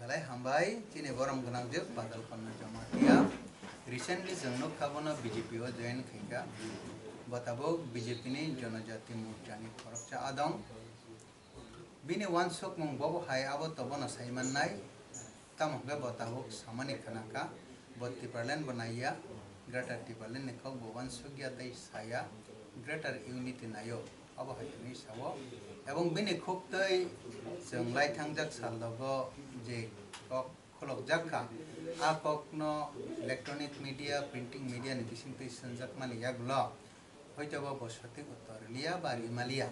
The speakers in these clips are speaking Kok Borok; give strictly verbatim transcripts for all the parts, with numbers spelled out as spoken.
Belai hambai, chini borom gwnang je Badal Panda Jamatia. Recently chwng nukha bono B J P o join khaikha. Bo tabuk B J P ni Jonojati Morcha ni khoroksa adong. Bini uansukmung bobo hai abo to bono sai mannai. Tamo hwnkhe bo tabuk samani khnakha. Bo Tipraland bo naiya. Greater Tipraland ni kok bo uansukya tei saya. Greater Unity naio. Abo hai hwnwi sao. Ebong bini khuktwi chwng lai thangjak sal logo je kok khulokjak kha, a kokno electronic media, printing media ni bisingtwi swnjakmani yagulo hoitobo bo sothik uttor rwliya ba rimaliya.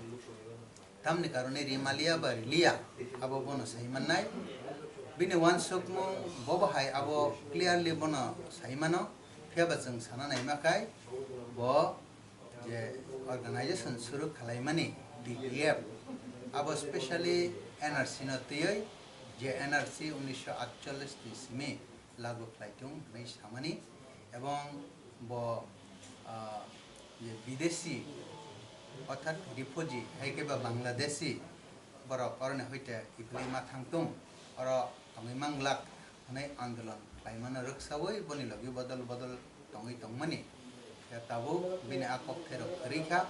Tamni karone rimaliya ba riliya, abo bono sai mannai. Bini uansukmung bobo hai abo clearly bono sai mano, phiya ba chwng sana naima khai bo je organization suru khalaimani D T F, abo specially N R C no twiwi, je N R C unisho atchollish ni simi lagu khlaitung hwnwi samani, ebong bo, ah, je bidesi orthat refugee hai khe ba Bangladeshi borok oroni hoite iphilwi ma thangtung, oro tongwi manglak hwnwi andolon khlaimano rwksaui boni logi bodol bodol tongwi tongmani. Ya tabuk bini a kok therok kwrwi kha.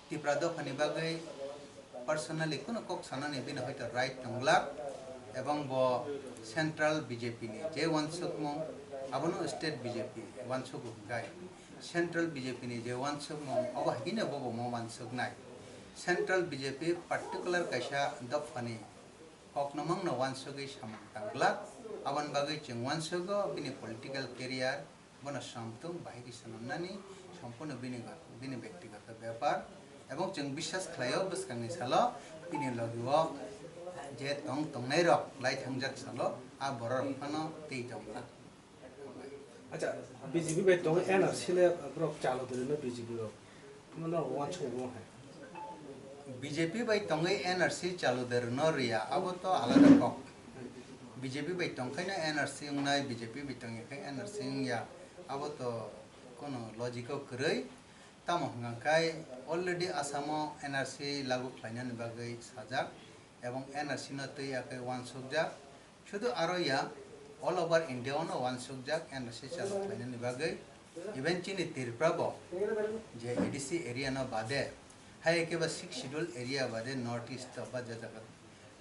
Tipra dophani bagwi personally kunu kok sanani bini hoito right tongglak, ebong bo central B J P ni je uansukmung abono state B J P uansukgo hwnkhe central B J P ni je uansukmung obo haikhe bobo mo uansuknai. Central B J P particular kaisa dophani kokno mangno uansugwi samung tangglak, aboni bagwi chwng uansugo bini political career, bono samtung bahai khe swnamnani, sampono bini gat-, bini bektigoto bepar, ebong chwng biswas khlaio bwskangni salo bini logio je tong tongnairok lai thangjak salo a bororok phano twi tongla. Acha, B J P bai tongwi N R C le borok chalo dwrwino B J P rok. Mano uansuk bo hai. B J P bai tongwi N R C chalo dwrwino rwya, abo to alada kok. B J P bai tongkhaino N R C wngnai, B J P bai tongya khai N R C wngya, abo to kono logic o kwrwi. Tamo hwnka khai already Assam o N R C lagu khlainani bagwi sajak, ebong N R C no twi ya khai uansukjak. Shudu aro ya, all over India ono uansukjak N R C chalo khlainani bagwi. Even chini Tripura bo je A D C area no bade, hai khe ba Sixth Schedule area bade North East o ba je jaga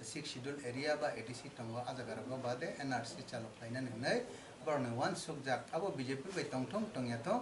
Sixth Schedule area ba A D C tongo, a jaga rogo bade N R C chalo khlainani hwnwi borokni uansukjak. Abo B J P bai tongthung tongya thung,